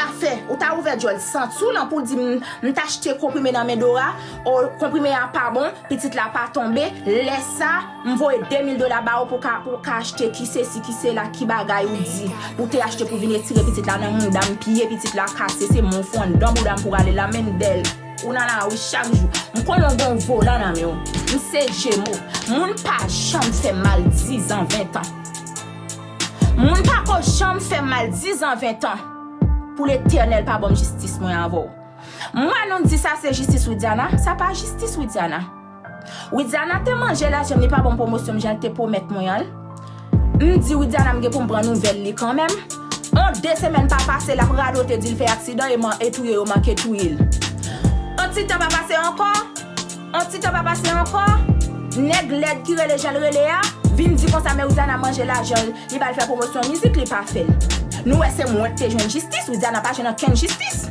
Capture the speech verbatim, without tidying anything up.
Afè, ou ta ouvè djòl santi w lan pou w di m, m t achte konprime nan men Dora, o konprime a pa bon, pitit la pa tonbe, lè sa, m voye de mil dola ba ou pou ka, pou ka achte ki sesi, ki sela, ki bagay ou di, ou te achte pou vin etire pitit la nan mouda m, piye pitit la kase, se men w fè anndan bouda m pou rale la, men bèl. Ou nan lari chak jou. M konnen w gen yon volan nan men w. M se Jemo. Moun pa janm fè m mal dizan, ventan. Moun pa ko janm fè m mal dizan, ventan. Pou Letènèl pa ban m jistis mwen avè w. M wè nou di sa se jistis Widiana. Sa pa jistis Widiana. Widiana te manje lajan m, li pa ban m pwomosyon m jan l te pwomèt mwen an. M di Widiana m gen pou m pran nouvèl li kanmenm. On de semèn pa pase, l ap radote di l fè aksidan e man-, e touye yo manke touye l. On ti tan pa pase ankò, on ti tan pa pase ankò, nèg lèd ki rele jan l rele a, vin di konsa men Widiana manje lajan l, li ba l fè pwomosyon mizik, li pa fè l. Nou wè se mwen k te jwenn jistis, Widiana pa jwenn ankenn jistis.